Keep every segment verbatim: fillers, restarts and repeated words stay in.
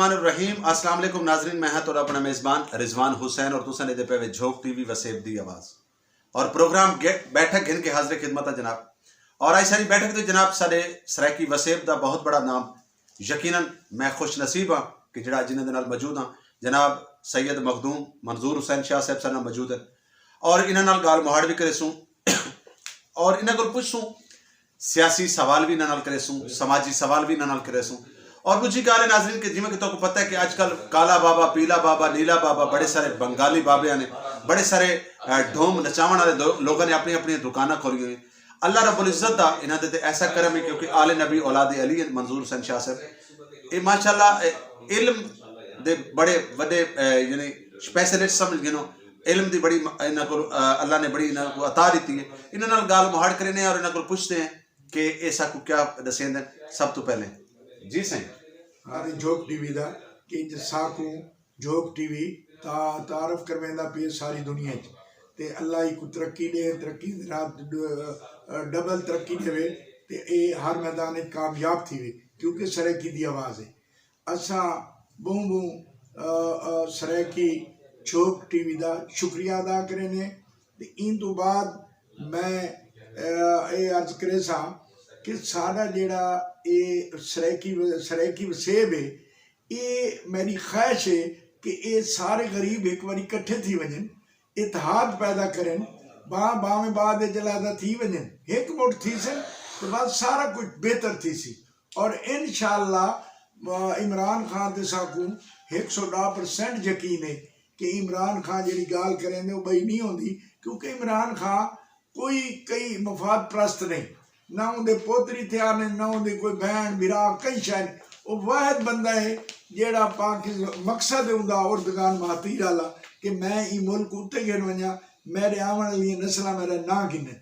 الرحمن الرحیم۔ السلام علیکم ناظرین، میں ہاں تہاڈا اپنا میزبان رضوان حسین اور تساں نے دے پے وے جھوک ٹی وی وسیب دی آواز اور پروگرام گے-، بیٹھک گھن کے حاضر خدمت ہے جناب۔ اور آج ساری بیٹھک دے جناب سارے سرائیکی وسیب دا بہت بڑا نام، یقیناً میں خوش نصیب ہاں کہ جڑا جنہاں دے نال موجود ہاں، جناب سید مخدوم منظور حسین شاہ صاحب سارے نال موجود ہیں اور انہاں نال گال مہاڑ بھی کرے سوں اور انہاں کول پوچھسوں، سیاسی سوال بھی انہاں نال کریسوں، سماجی سوال بھی انہاں نال کریسوں۔ اور دوجی گل ہے ناظرین کہ جویں کہ تہاکوں پتہ ہے کہ اج کل کالا بابا، پیلا بابا، نیلا بابا، بڑے سارے بنگالی بابیاں نے، بڑے سارے، اے، ڈھوم نچاون والے دو-، لوگاں نے اپنی اپنی دکاناں کھولیاں ہوئیاں۔ اللہ رب العزت دا انہاں دے تے ایسا کرم ہے، کیونکہ آل نبی اولاد علی ہیں منظور حسین شاہ صاحب۔ اے ماشاءاللہ، اے، علم دے بڑے وڈے، اے، یعنی اسپیشلسٹ سمجھ گئے نو۔ علم دی بڑی م-، انہاں کول، اے، اللہ نے بڑی انہاں کو عطا دیتی ہے۔ انہاں نال گال مہاڑ کرنے ہیں اور انہاں کول پوچھتے ہیں کہ اے ساکو کیا دسیندے۔ سب تو پہلے جی سائیں۔ ہمارے جھوک ٹی وی دا کہ جساکو جھوک ٹی وی تا تعارف کرویندا پی ساری دنیا چ۔ تے اللہ ہی کو ترقی دے، ترقی دے نال ڈ-، ڈبل ترقی دے وے تے اے ہر میدان وچ کامیاب تھی وے، کیونکہ سرائیکی دی آواز ہے۔ اساں بہوں بہوں، آ، آ، سرائیکی جھوک ٹی وی دا شکریہ ادا کرینے۔ تے این تو بعد میں، آ، اے عرض کرے ساں کہ ساڈا جیڑا اے سرائیکی و-، سرائیکی وسیب ہے، اے میری خواہش ہے کہ اے سارے غریب ایک واری اکٹھے تھی ونجن، اتحاد پیدا کرن، باں باویں بعد اچ علیحدہ تھی ونجن، ہک مٹھ تھی سن تے بعد سارا کچھ بہتر تھی سی۔ اور انشاءاللہ، آ، عمران خان تے ساکوں ہک سو ڈاہ پرسنٹ یقین ہے کہ عمران خان جڑی گال کریں دے، وہ بئی نہیں ہوندی، کیونکہ عمران خان کوئی کئی مفاد پرست نہیں، نہ اون دے پوتری تھیا نے، نہ اون دے کوئی بہن، بھرا، کئی شے نہیں۔ وہ واحد بندہ ہے جیڑا پاکستان مقصد ہے اوندا اردگان مہاتیر والا کہ میں ای ملک اتے گھن ونجا، میرے آون والی نسلاں میرا نہ گھنن۔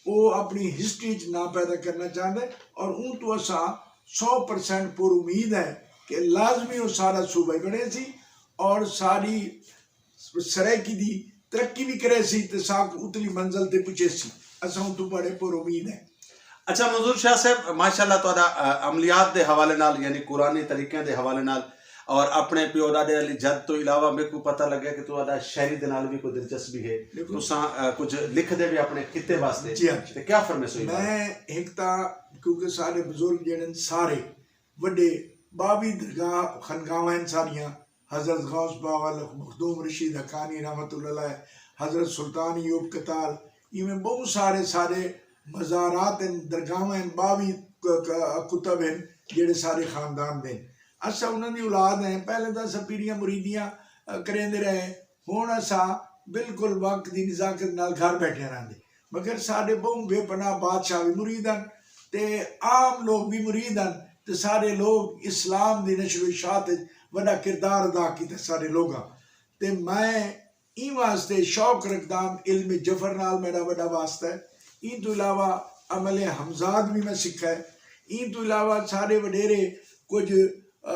وہ اپنی ہسٹری چ نہ پیدا کرنا چاہتا ہے اور اون تو اساں سو پرسنٹ پر امید ہے کہ لازمی وہ سارا صوبہ ہی بنے سی اور ساری سرائیکی دی ترقی بھی کرے سی تے ساک اتلی منزل تے پہنچے سی۔ اساں اون تو بڑے پر امید ہے۔ اچھا منظور شاہ صاحب، ماشاءاللہ تہاڈا، آ، عملیات دے حوالے نال، یعنی قرآنی طریقیاں دے حوالے نال اور اپنے پیو دادے والی جد تو علاوہ میرے کو پتہ لگا کہ تہاڈا شاعری دے نال بھی کوئی دلچسپی ہے۔ بالکل۔ تساں، آ، کچھ لکھ دے بھی اپنے خطے واسطے۔ جی ہاں جی۔ تے کیا فرمائش ہوئی بات؟ میں ایک تاں، کیونکہ سارے بزرگ جڑے نے سارے وڈے باوی درگاہ خانقاہاں ہن ساریاں، حضرت غوث باوا، مخدوم رشید حقانی رحمت اللہ علیہ، حضرت سلطان ایوب قتال، ایویں بہت سارے سارے مزارات ہن، درگاہاں ہن، باوی ک-، ک-، کتب ہن، جڑے سارے خاندان دے ہن۔ اساں انہاں دی اولاد ہیں، پہلے تاں اساں پیریاں مریدیاں، آ، کریندے رہے، ہن اساں بالکل وقت دی نزاکت نال گھر بیٹھے رہندے، مگر ساڈے بہوں بے پناہ بادشاہ وی مرید ہن تے عام لوگ وی مرید ہن تے سارے لوگ اسلام دی نشر و اشاعت وچ وڈا کردار ادا کیتا سارے لوگاں۔ تے میں ایں واسطے شوق رکھداں، علم جفر نال میرا وڈا واسطہ ہے۔ ایں تو علاوہ عمل حمزاد وی میں سکھا ہے۔ ایں تو علاوہ سارے وڈیرے کچھ، آ،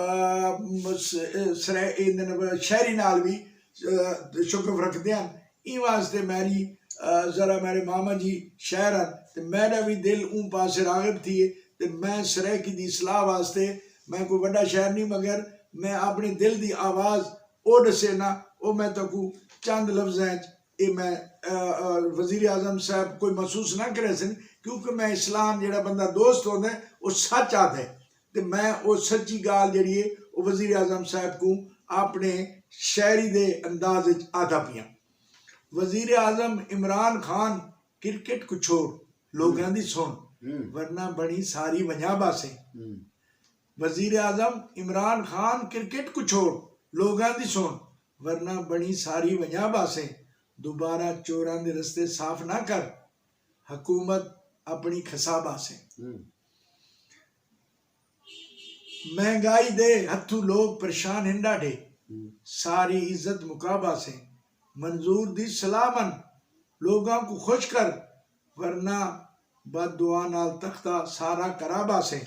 س-، سرے-، ایں دے نال شاعری نال وی، آ، شغف رکھدے ہن۔ ایں واسطے میری، آ، ذرا میرے ماما جی شاعر ہن تے میرا وی دل اوں پاسے راغب تھی ہے تے میں سرائیکی دی اصلاح واسطے، میں کوئی وڈا شاعر نہیں مگر میں اپنے دل دی آواز او ڈسے نا، او میں تکو چند لفظاں وچ اے میں، آ، آ، وزیر اعظم صاحب کوئی محسوس نہ کرے سن، کیونکہ میں اسلام جڑا بندہ دوست ہوندا ہے، او سچ آکھدا ہے۔ تے میں او سچی گال جڑی ہے، او وزیر اعظم صاحب کو اپنے شاعری دے انداز وچ آکھدا پیاں۔ وزیر اعظم عمران خان کرکٹ کو چھوڑ، لوگاں دی سن، ورنہ بنی ساری ونجا باسے۔ وزیر اعظم عمران خان کرکٹ کو چھوڑ، لوگاں دی سن، ورنہ بنی ساری ونجا باسے۔ دوبارہ چوراں دے رستے صاف نہ کر، حکومت اپنی کھسا باسے۔ مہنگائی دے ہتھوں لوگ پریشان ہن ڈاڈے، ساری عزت مکا باسے۔ منظور دی صلاح من، لوگاں کو خوش کر، ورنہ بد دعا نال تختہ سارا کرا باسے۔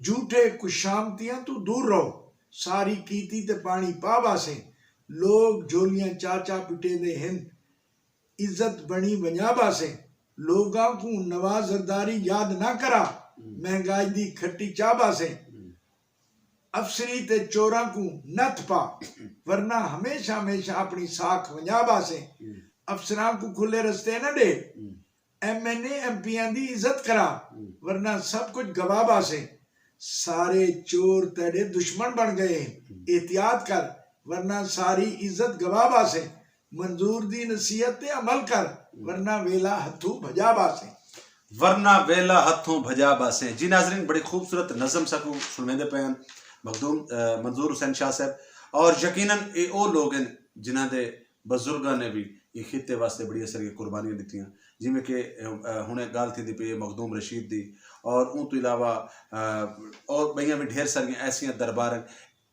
جھوٹے کشامتیاں تو دور رہو، ساری کیتی تے پانی پا باسے۔ لوگ جھولیاں چا چا پٹے دے ہن، عزت بنی ونجا باسے۔ لوگاں کو نواز زرداری یاد نہ کرا، مہنگائی دی کھٹی چا باسے۔ افسری تے چوراں کو نت پا، ورنہ ہمیشہ ہمیشہ اپنی ساکھ ونجا باسیں۔ افسراں کو کھلے رستے نہ دے، ایم این اے ایم پیاں دی عزت کرا، ورنہ سب کچھ گوا باسیں۔ سارے چور تیرے دشمن بن گئے ہیں، احتیاط کر، ورنہ ساری عزت گوا باسیں۔ منظور دی نصیحت تے عمل کر، ورنہ ویلا ہتھوں بھجا باسیں۔ ورنہ ویلا ہتھوں بھجا باسیں۔ جی ناظرین، بڑی خوبصورت نظم ساکو سنویندے پے ہیں مخدوم، اے، منظور حسین شاہ صاحب۔ اور یقیناً اے او لوگ ہیں جنہاں دے بزرگاں نے بھی یہ خطے واسطے بڑی ساری قربانیاں دتیاں۔ جویں کہ، اے، اے، ہن ایک گل تھی پئی ہے مخدوم رشید دی، اور اون تو علاوہ، اے، اور بڑیاں بھی ڈھیر ساریاں ایسیاں دربار ہیں۔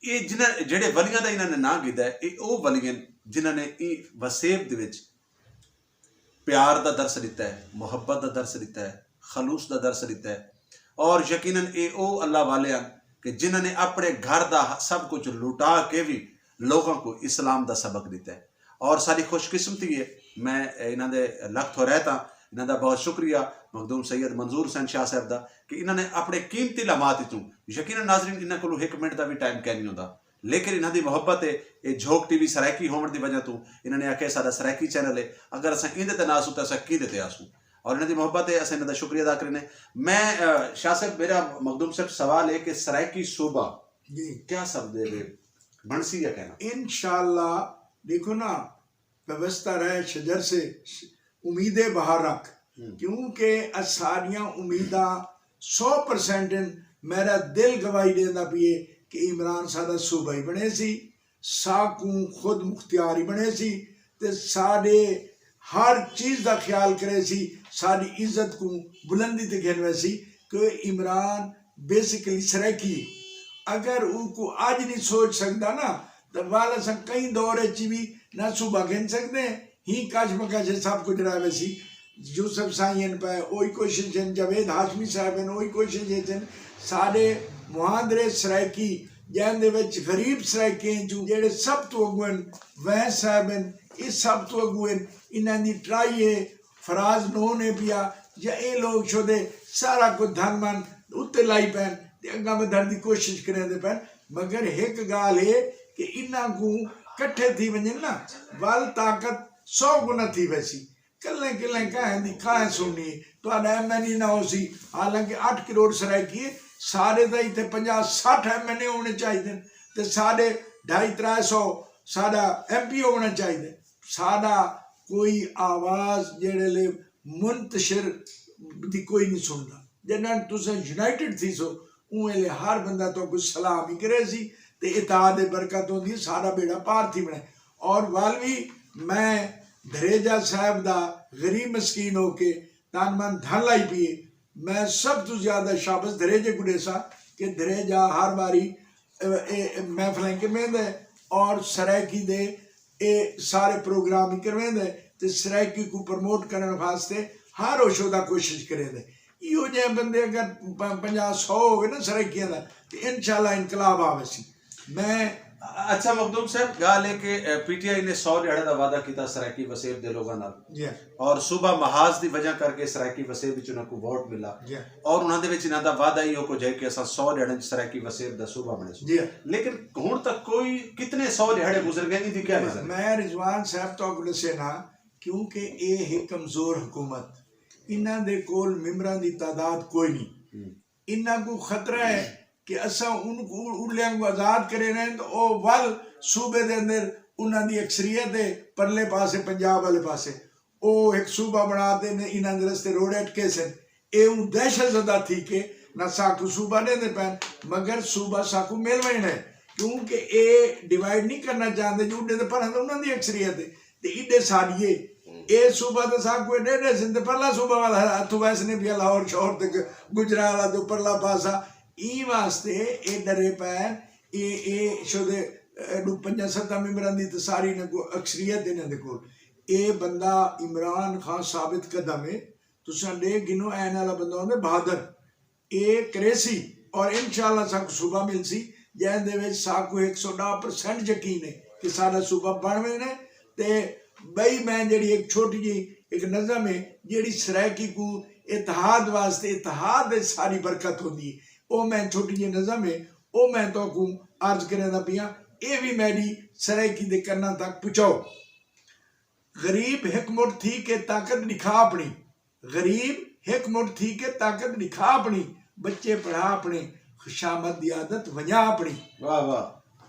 یہ جنہاں، جڑے ولیاں دا انہاں نے نام گیدا ہے، یہ او ولی ہیں جنہاں نے یہ وسیب دے وچ پیار دا درس دتا ہے، محبت دا درس دتا ہے، خلوص دا درس دتا ہے۔ اور یقیناً اے او اللہ والے ہیں کہ جنہاں نے اپنے گھر دا سب کچھ لٹا کے بھی لوگوں کو اسلام دا سبق دتا ہے۔ اور ساری خوش قسمتی ہے، میں انہاں دے لکھ تو رہتا، انہاں دا بہت شکریہ مخدوم سید منظور حسین شاہ صاحب دا کہ انہاں نے اپنے قیمتی لمحات چوں، یقیناً ناظرین، انہاں کولوں ایک منٹ دا بھی ٹائم کہہ نہیں ہوندا، لیکن انہاں دی محبت ہے، اے جھوک ٹی وی سرائیکی ہون دی وجہ توں انہاں نے آکھیا ساڈا سرائیکی چینل ہے، اگر اساں ایندے تے نہ آسوں تے اساں کیندے تے آسوں؟ اور انہاں دی محبت ہے، اساں انہاں دا شکریہ ادا کرنے۔ میں، اہ، شاہ صاحب، میرا مخدوم صاحب سوال ہے کہ سرائیکی صوبہ جی۔ کیا سب دے وے بنسی یا کہنا؟ انشاءاللہ، دیکھو نا، وابستہ رہے شجر سے، امید بہار رکھ، کیونکہ اے ساریاں امیداں سو پرسنٹ ہن۔ میرا دل گواہی دیندا پیے کہ عمران ساڈا صوبائی بنے سی، ساکوں خود مختیاری بنے سی، تے ساڈے ہر چیز دا خیال کرے سی، ساڈی عزت کو بلندی تے گھن ویسی۔ کہ عمران بیسیکلی سرائیکی ہے۔ اگر او کو اج نہیں سوچ سکدا نا، تے وال اساں کئی دور اچ وی نہ صوبہ گھن سکدے ہیں، ہی کش مکش سب کچھ رہ ویسی۔ یوسف سائیں پہ اوہی کوشش ہیں، جاوید ہاشمی صاحب ہیں، اوہی کوشش ہیں۔ سارے مہاندرے سرائیکی، جن دے وچ غریب سرائیکی ہیں، جو جڑے سب تو اگوں ہیں، وینس صاحب ہیں، یہ سب تو اگوں ہیں، انہاں دی ٹرائی ہے، فراز نو نے پیا، یا اے لوگ شودے سارا کچھ دھن من اتے لائی پین، تے اگاں ودھن دی کوشش کریندے پین۔ مگر ہک گال اے کہ انہاں کو کٹھے تھی ونجن نا، ول طاقت سو گنا تھی ویسی۔ کلیں کلیں کہیں دی کہیں سننی، تہاڈا ایم این اے نہ ہو سی، حالانکہ اٹھ کروڑ سرائیکی ہے، سارے دا ایتھے پنجاہ سٹھ ایم این اے ہونے چاہیے، تے سارے ڈھائی ترے سو سارا ایم پی ہونا چاہیے۔ ساڈا کوئی آواز جیڑے لے منتشر دی کوئی نہیں سندا۔ جنہاں تساں یونائٹڈ تھی سو، اون ویلے ہر بندہ تو کوئی سلام ہی کرے سی، تے اتحاد برکت ہوندی، سارا بیڑا پار تھی بنے۔ اور والوی میں دھریجہ صاحب دا غریب مسکین ہو کے تن من دھن لائی پیے، میں سب تو زیادہ شابس دھریجے کو دیسا کہ دھریجہ ہر باری، اے، اے، اے محفلیں کے میں دے اور سرائیکی دے اے سارے پروگرام ہی کرویں دے تے سرائیکی کو پروموٹ کرن واسطے ہر او شو دا کوشش کریں دے۔ ایہو جہے بندے اگر پ-، پنجاہ سو ہوئے نا سرائیکیاں دا، تے انشاءاللہ انقلاب آوے سی۔ میں اچھا مخدوم صاحب، گل ہے کہ، اے، پی ٹی آئی نے سو ڈیہڑے دا وعدہ کیتا سرائیکی وسیب دے لوگاں نال۔ جی۔ اور صوبہ محاذ دی وجہ کر کے سرائیکی وسیب وچ انہاں کو ووٹ ملا۔ جی۔ اور انہاں دے وچ انہاں دا وعدہ ہی ہو کو جائے کہ اساں سو ڈیہڑے وچ سرائیکی وسیب دا صوبہ بنے سو۔ جی۔ لیکن ہن تک کوئی کتنے سو ڈیہڑے گزر گئے، ان دی کیا نظر ہے؟ میں رضوان صاحب تو کو دسے نا، کیونکہ اے ہے کمزور حکومت، انہاں دے کول ممبراں دی تعداد کوئی نہیں۔ ہوں۔ انہاں کو خطرہ ہے کہ اساں ان کو، اڑیاں کو آزاد کرے رہے ہیں تو او ول صوبے دے اندر انہاں دی اکثریت ہے، پرلے پاسے، پنجاب والے پاسے۔ او ایک صوبہ بنا تے نے، انہاں دے رستے روڈ اٹکے سن۔ اے اون دہشت زدہ تھی کہ نہ ساکو صوبہ دے دے پین، مگر صوبہ ساکو مل وینا ہے، کیونکہ اے ڈیوائیڈ نہیں کرنا چاہندے جو اڈے دے پر انہاں دی اکثریت ہے۔ تے ایڈے ساڈیے۔ اے صوبہ تے ساکو ایڈے ایڈے سن تے پرلا صوبہ والا ہتھوں ویس نے پیا، لاہور شہر تے گجران والا تے پرلا پاسا۔ ایں واسطے اے ڈرے پین۔ اے، اے شودے، اے، ڈو پنجاں ستاں ممبراں دی تے ساری انہاں کو اکثریت انہاں دے کول۔ اے بندہ عمران خان ثابت قدم ہے۔ تساں ڈے گنو این والا بندہ ہوندے بہادر۔ اے کریسی اور انشاءاللہ ساکو صوبہ ملسی، جہاں دے وچ ساکو ایک سو ڈاہ پرسنٹ یقین ہے کہ سارا صوبہ بن وینا ہے۔ تے بئی میں جڑی ایک چھوٹی جی ایک نظم ہے، جڑی سرائیکی کو اتحاد واسطے، اتحاد وچ ساری برکت ہوندی ہے۔ او میں چھوٹی جی نظم ہے، او میں تہاکوں عرض کریندا پیاں، اے وی میری سرائیکی دے کناں تک پہنچاؤ۔ غریب ہک مٹھ تھی کے طاقت دکھا اپنی، غریب ہک مٹھ تھی کے طاقت دکھا اپنی، بچے پڑھا اپنے، خوشامد دی عادت ونجا اپنی۔ واہ واہ،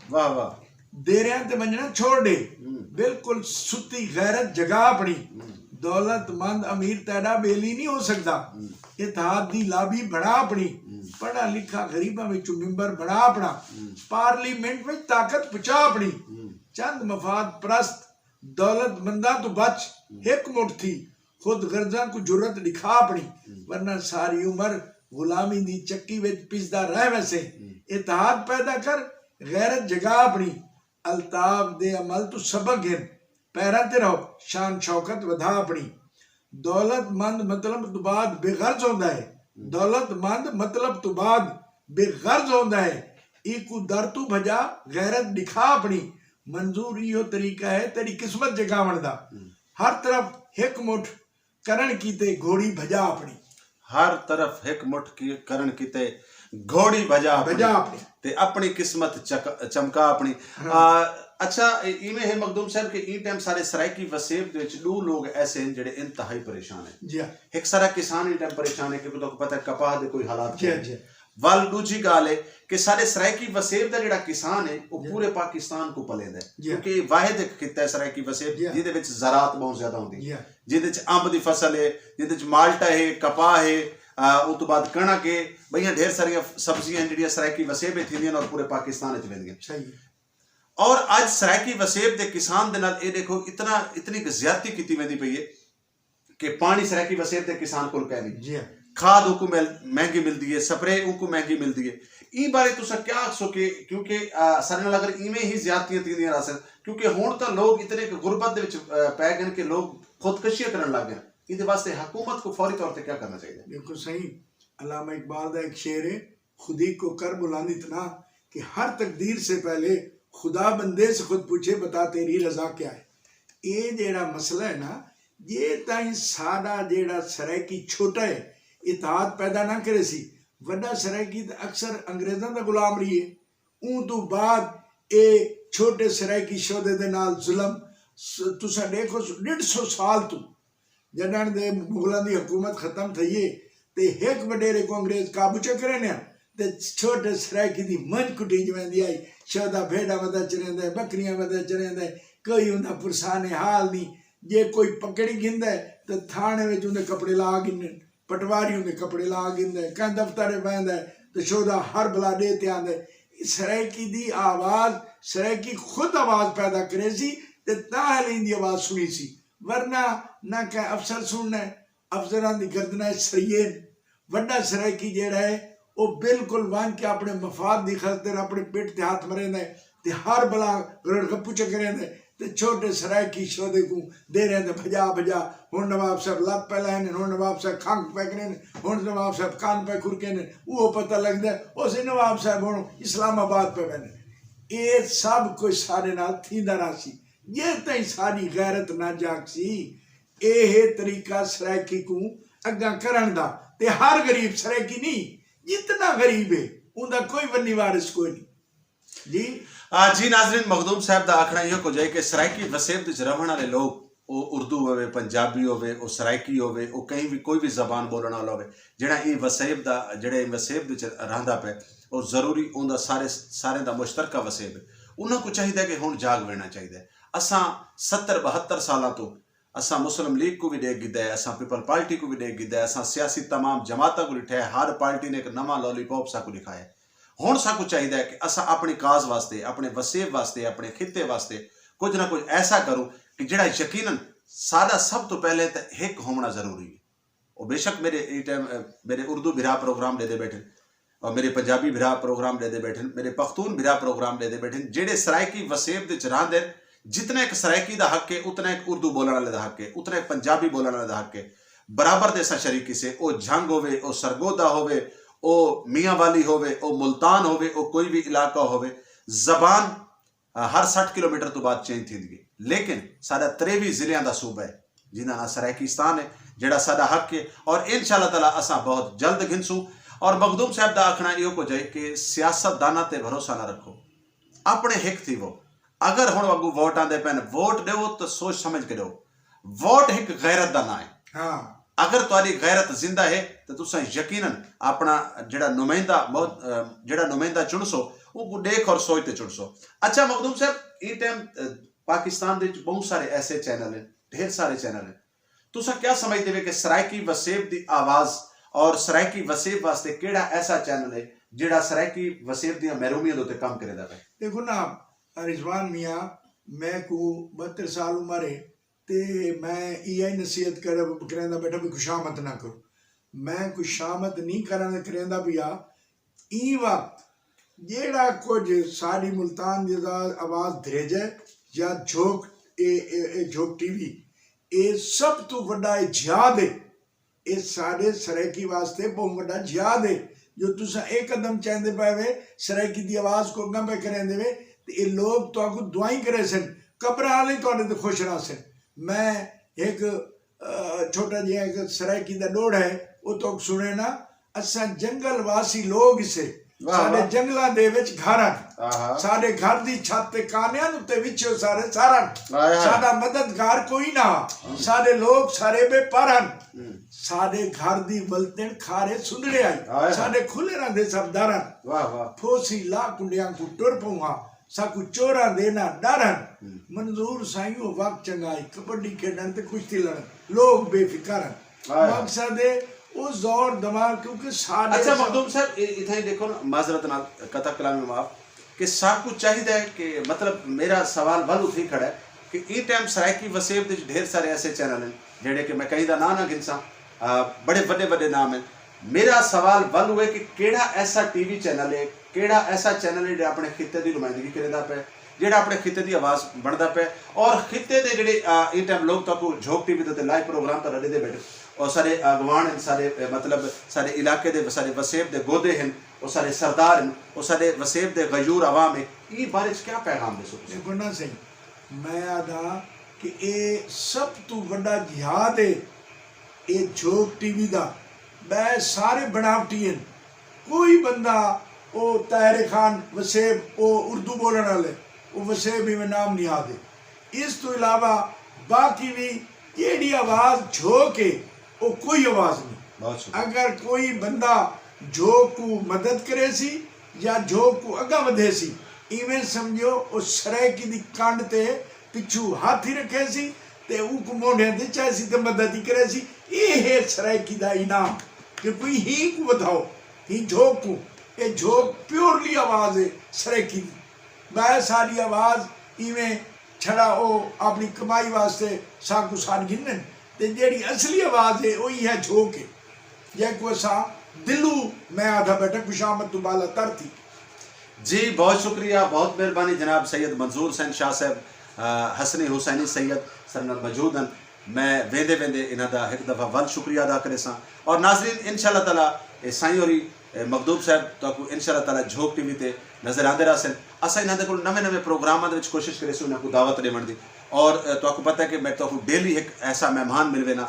واہ واہ۔ دیریاں تے منجنا چھوڑ دے، ہوں۔ بالکل ستی غیرت جگا اپنی۔ ہوں۔ دولت مند امیر تیرا بیلی نہیں ہو سکدا۔ ہوں۔ اتحاد دی لابی بنا اپنی۔ ہوں۔ پڑھا لکھا غریباں وچوں ممبر بنا اپنا۔ ہوں۔ پارلیمنٹ وچ طاقت پچا اپنی۔ ہوں۔ چند مفاد پرست دولت منداں تو بچ، ہک مٹھ تھی، خود غرضاں کو جرت دکھا اپنی، ورنہ ساری عمر غلامی دی چکی وچ پسدا رہ ویسے۔ اتحاد پیدا کر، غیرت جگا اپنی، الطاف دے عمل تو سبق گھن، پیراں تے رہو، شان شوکت ودھا اپنی۔ دولت مند مطلب تو بعد بے غرض ہوندا ہے۔ دولت مند مطلب تو بعد بے غرض ہوندا ہے۔ ایکو در تو بھجا، غیرت دکھا اپنی۔ منظور ایہو طریقہ ہے تیری قسمت جگاون دا۔ ہر طرف ہک مٹھ کرن کیتے گھوڑی بھجا اپنی۔ ہر طرف ہک مٹھ کی کرن کیتے گھوڑی بھجا اپنی۔ بھجا اپنی۔ تے اپنی قسمت چک-، چمکا اپنی۔ ہاں۔ آ، اچھا، اے-، ایویں ہے مخدوم صاحب کہ این ٹائم سارے سرائیکی وسیب دے وچ دو لوگ ایسے ہیں جڑے انتہائی پریشان ہیں۔ جی ہاں۔ ایک سارا کسان این ٹائم پریشان ہے کیونکہ تہاکوں پتہ ہے کپاہ دے کوئی حالات جی ہاں، نہیں۔ جی۔ ول دوجی گال ہے کہ سارے سرائیکی وسیب دا جڑا کسان ہے، وہ جی۔ پورے پاکستان کو پلیندا ہے۔ جی۔ کیونکہ یہ واحد ایک خطہ ہے سرائیکی وسیب، جی۔ جس دے وچ زراعت بہت زیادہ ہوندی ہے۔ جی۔ جس دے وچ امب دی فصل ہے، جس دے وچ مالٹا ہے، کپاہ ہے، آ، اس تو بعد کݨک ہے، بڑیاں ڈھیر ساریاں سبزیاں ہیں جڑیاں سرائیکی وسیب وچ تھیندیاں اور پورے پاکستان وچ ویندیاں۔ صحیح۔ اور اج سرائیکی وسیب دے کسان دے نال اے دیکھو اتنا، اتنی کہ زیادتی کیتی ویندی پئی ہے کہ پانی سرائیکی وسیب دے کسان کول کائے نہیں۔ جی ہاں۔ کھاد ان کو مل-، مہنگی ملدی ہے، سپرے ان کو مہنگی ملدی ہے۔ این بارے تساں کیا آکھسو کہ کیونکہ، آ، سارے نال اگر ایویں ہی زیادتیاں تیندیاں رہسن، کیونکہ ہن تاں لوگ اتنے کہ غربت دے وچ، آ، پے گئے کہ لوگ خودکشیاں کرن لگ گئے، ان دے واسطے حکومت کو فوری طور تے کیا کرنا چاہیے؟ بالکل صحیح۔ علامہ اقبال دا ایک شعر ہے، خودی کو کر بلند اتنا کہ ہر تقدیر سے پہلے خدا بندے سے خود پوچھے، بتا تیری رضا کیا ہے۔ اے جیڑا مسئلہ ہے نا، جے تائیں ساڈا جیڑا سرائیکی چھوٹا ہے، اتحاد پیدا نہ کرے سی، وڈا سرائیکی تے اکثر انگریزاں دا غلام رہی ہے۔ اون تو بعد اے چھوٹے سرائیکی شعبے دے نال ظلم س-، تساں دیکھو س-، ڈیڑھ سو سال تو جڈن دے مغلاں دی حکومت ختم تھئی ہے تے ہک وڈیرے کو انگریز قابو چ کرے نے تے چھوٹے سرائیکی دی منج کٹی جویندی آئی۔ شودا بھیڑا ودا چریندا ہے، بکریاں ودا چریندا ہے، کوئی اوندا پرسان حال نہیں۔ جے کوئی پکڑی گھندا ہے تے تھانے وچ اوندے کپڑے لا گھنن، پٹواری اوندے کپڑے لا گھندا ہے، کہیں دفتر وچ ویندا ہے تے شودا ہر بلا دے تے آندا ہے۔ سرائیکی دی آواز، سرائیکی خود آواز پیدا کرے سی تے تاں ہلیں دی آواز سنی سی۔ ورنہ نہ کہ افسر سننا ہے، افسراں دی گردناں وچ سریے نے۔ وڈا سرائیکی جیڑا ہے، او بالکل ون کے اپنے مفاد دی خاطر اپنے پیٹ تے ہاتھ مریندا ہے تے ہر بلا گرڑ گپو چ کریندا ہے تے چھوٹے سرائیکی شودے کو دے رہے تے بھجا بھجا۔ ہن نواب صاحب لت پہ لائے نے، ہن نواب صاحب کھنگ پہ کرے نے، ہن نواب صاحب کان پہ کھرکے نے۔ وہ پتہ لگدا ہے، او سی نواب صاحب ہن اسلام آباد پہ ویندے۔ اے سب کچھ سارے نال تھیندا رہسی۔ جے تائیں ساری غیرت نہ جاگ سی، اے ہے طریقہ سرائیکی کو اگاں کرن دا۔ تے ہر غریب سرائیکی نہیں، جتنا غریب ہے، اوندا کوئی ونی وارث کوئی نہیں۔ جی۔ آ، جی ناظرین، مخدوم صاحب دا آکھنا ایہو کچھ ہے کہ سرائیکی وسیب وچ رہن والے لوگ، او اردو ہووے، پنجابی ہووے، او سرائیکی ہووے، او کہیں بھی کوئی بھی زبان بولن والا ہووے، جڑا ایں وسیب دا، جڑا ایں وسیب وچ رہندا پے، او ضروری اوندا سارے، سارے دا مشترکہ وسیب ہے۔ انہاں کو چاہیدا کہ ہن جاگ وینا چاہیدا ہے۔ اساں ستر بہتر سالاں تو اساں مسلم لیگ کو بھی ڈیکھ گھدا ہے، اساں پیپل پارٹی کو بھی ڈیکھ گھدا ہے، اساں سیاسی تمام جماعتاں کو ڈٹھا ہے، ہر پارٹی نے ایک نواں لالی پاپ ساکو دکھایا ہے۔ ہن ساکو چاہیدا ہے کہ اساں اپنے کاز واسطے، اپنے وسیب واسطے، اپنے خطے واسطے کچھ نہ کچھ ایسا کروں کہ جڑا یقیناً ساڈا سب تو پہلے تے ہک ہونا ضروری ہے۔ او بے شک میرے اے ٹائم، اے، میرے اردو بھرا پروگرام دے دے بیٹھے، اور میرے پنجابی بھرا پروگرام دے دے بیٹھے، میرے پختون بھرا پروگرام دے دے بیٹھے، جڑے سرائیکی وسیب دے چ راندے، جتنا ایک سرائیکی دا حق ہے، اتنا ایک اردو بولن والے دا حق ہے، اتنا ایک پنجابی بولن والے دا حق ہے۔ برابر دے سا شریک کسے، او جھنگ ہووے، او سرگودا ہووے، او میاں والی ہووے، او ملتان ہووے، او کوئی بھی علاقہ ہووے، زبان آ، ہر سٹھ کلومیٹر تو بعد چینج تھیندی ہے، لیکن ساڈا تریوی ضلعیاں دا صوبہ ہے، جنہاں نال سرائیکستان ہے، جڑا ساڈا حق ہے، اور انشاءاللہ تعالیٰ اساں بہت جلد گھنسوں۔ اور مخدوم صاحب دا آکھنا ایہو کچھ ہے کہ سیاست داناں تے بھروسہ نہ رکھو، اپنے ہک تھی وہ۔ اگر ہن اگوں ووٹ آندے پین، ووٹ دیو تو سوچ سمجھ کے دیو۔ ووٹ ہک غیرت دا نام ہے۔ ہاں۔ اگر تہاڈی غیرت زندہ ہے تو تساں یقیناً اپنا جڑا نمائندہ مو- جڑا نمائندہ چنسو، وہ کو دیکھ اور سوچ تے چنسو۔ اچھا مخدوم صاحب، اے ٹائم پاکستان دے وچ بہت سارے ایسے چینل ہیں، ڈھیر سارے چینل ہیں۔ تساں کیا سمجھدے وے کہ سرائیکی وسیب دی آواز اور سرائیکی وسیب واسطے کیڑا ایسا چینل ہے جڑا سرائیکی وسیب دیاں محرومیاں دے تے کم کریندا پے؟ دیکھو نا، رضوان میاں، میں کو بہتر سال عمر ہے، تے میں ایہہ نصیحت کریندا بیٹھا بھی خوشامد نہ کرو۔ میں خوشامد نہیں کرنا کریندا پیا۔ ایں وقت جیڑا کچھ ساڈی ملتان دی آواز دھریجے یا جھوک، اے اے اے جھوک ٹی وی، اے سب توں وڈا اے جہاد ہے۔ اے ساڈے سرائیکی واسطے بہت وڈا جہاد ہے۔ جو تساں اے قدم چاہندے پے وے، سرائیکی دی آواز کو اگاں پہ کریندے وے، تے اے لوگ تہاکوں دعائیں کرے سن، قبراں والے تہاڈے تے خوش رہ سن۔ میں ایک چھوٹا جہا ایک سرائیکی دا ڈوڑ ہے، او تو سنے نا۔ اساں جنگل واسی لوگ اسے، ساڈے جنگلاں دے وچ گھر ہن۔ ساڈے گھر دی چھت تے کانیاں نوں تے وچھے سارے سارن۔ ساڈا مددگار کوئی نہ، ساڈے لوگ سارے بے پر ہن۔ ساڈے گھر دی ولتن کھارے سندڑے آئی، ساڈے کھلے رہندے سب درن۔ پھوسی لا کنڈیاں کو ٹر پواں، ساکو چوراں دے نہ ڈر ہن۔ منظور سائیں، او وقت چنگا ہے، کبڈی کھیڈن تے کشتی لڑن، لوگ بے فکر ہن۔ مقصد ہے، او زور دماغ، کیونکہ ساڈے اچھا، مخدوم صاحب، اتھاں ہی دیکھو نا، معذرت نال، قطع کلام میں معاف، کہ ساکو چاہیدا ہے کہ، مطلب، میرا سوال ول اتھے ہی کھڑا ہے کہ ایں ٹائم سرائیکی وسیب دے وچ ڈھیر سارے ایسے چینل ہیں جڑے کہ میں کہیں دا ناں نہ گھنساں، بڑے وڈے وڈے نام ہیں۔ میرا سوال ول ہوئے کہ کیڑا ایسا ٹی وی چینل ہے، کیڑا ایسا چینل ہے جڑا اپنے خطے دی نمائندگی کریندا پے، جڑا اپنے خطے دی آواز بندا پے، اور خطے دے جڑے ایں ٹائم لوگ تاکو جھوک ٹی وی دے لائیو پروگرام تے رڈے دے بیٹھے، اور سارے اگوان ہیں، سارے مطلب سارے علاقے دے سارے وسیب دے گودے ہیں، اور سارے سردار ہیں، اور سارے وسیب دے غیور عوام ہیں، ایں بارے چ کیا پیغام دے سو؟ دیکھو نا صحیح، میں آدھا کہ اے سب تو وڈا جہاد ہے، اے جھوک ٹی وی دا۔ بے سارے بناوٹی ہیں۔ کوئی بندہ، او طاہر خان وسیب، او اردو بولن والے، او وسیب ایویں نام نہیں آدھے۔ اس تو علاوہ باقی بھی جیڑی آواز جھوک ہے، او کوئی آواز نہیں۔ اگر کوئی بندہ جھوک کو مدد کرے سی یا جھوک کو اگا ودھے سی، ایویں سمجھو او سرائیکی دی کنڈ تے پچھو ہاتھ ہی رکھے سی تے او کو مونڈھے تے چاہے سی تے مدد ہی کرے سی۔ اے ہے سرائیکی دا انعام کہ کوئی ہی کو ودھاؤ، ہی جھوک کو۔ اے جھوک پیورلی آواز ہے سرائیکی دی۔ بے ساری آواز ایویں چھڑا او اپنی کمائی واسطے ساکو ساڈ گھنن، تے جیڑی اصلی آواز ہے او ایہہ جھوک ہے۔ جے کو اساں دلوں، میں آدھا بیٹھا خوشامد تو بالا تر تھی۔ جی بہت شکریہ، بہت مہربانی جناب سید منظور حسین شاہ صاحب، حسنی حسینی سید سر نال موجود ہیں۔ میں ویندے ویندے انہاں دا ہک دفعہ ول شکریہ ادا کرے ساں۔ اور ناظرین، انشاءاللہ تعالیٰ اے سائیں ہوری، اے مخدوم صاحب تہاکو انشاءاللہ تعالیٰ جھوک ٹی وی تے نظر آندے رہسن۔ اساں انہاں دے کول نویں نویں پروگراماں دے وچ کوشش کریسوں انہاں کو دعوت دیون دی۔ اور، اے، تہاکو پتہ ہے کہ میں تہاکو ڈیلی ایک ایسا مہمان ملوے نا،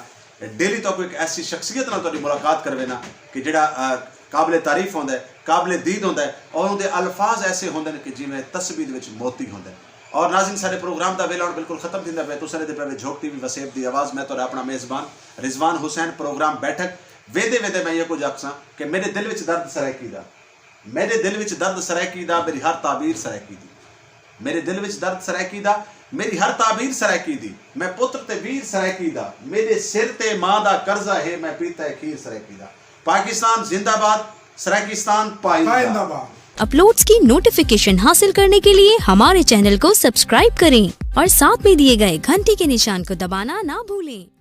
ڈیلی تہاکو ایک ایسی شخصیت نال تہاڈی ملاقات کروے نا کہ جڑا، اے، قابل تعریف ہوندا ہے، قابل دید ہوندا ہے، اور اون دے الفاظ ایسے ہوندے نے کہ جویں تسبیح دے وچ موتی ہوندے نے۔ اور ناظرین، سارے پروگرام دا ویلا ہن بالکل ختم تھیندا پیا۔ تساں دے پے جھوک ٹی وی وسیب دی آواز، میں تہاڈا اپنا میزبان رضوان حسین۔ پروگرام بیٹھک ویندے ویندے میں یہ کچھ آکھساں کہ میرے دل وچ درد سرائیکی دا، میرے دل وچ درد سرائیکی دا، میری ہر تعبیر سرائیکی دی۔ میرے دل وچ درد سرائیکی دا، میری ہر تعبیر سرائیکی دی۔ میں پتر تے ویر سرائیکی دا، میرے سر تے ماں دا قرضہ ہے، میں پیتا ہے کھیر سرائیکی دا۔ پاکستان زندہ باد، سرائیکستان پائندہ۔ پائندہ باد۔ اپلوڈز کی نوٹیفکیشن حاصل کرنے کے لیے ہمارے چینل کو سبسکرائب کریں اور ساتھ میں دیے گئے گھنٹی کے نشان کو دبانا نہ بھولیں۔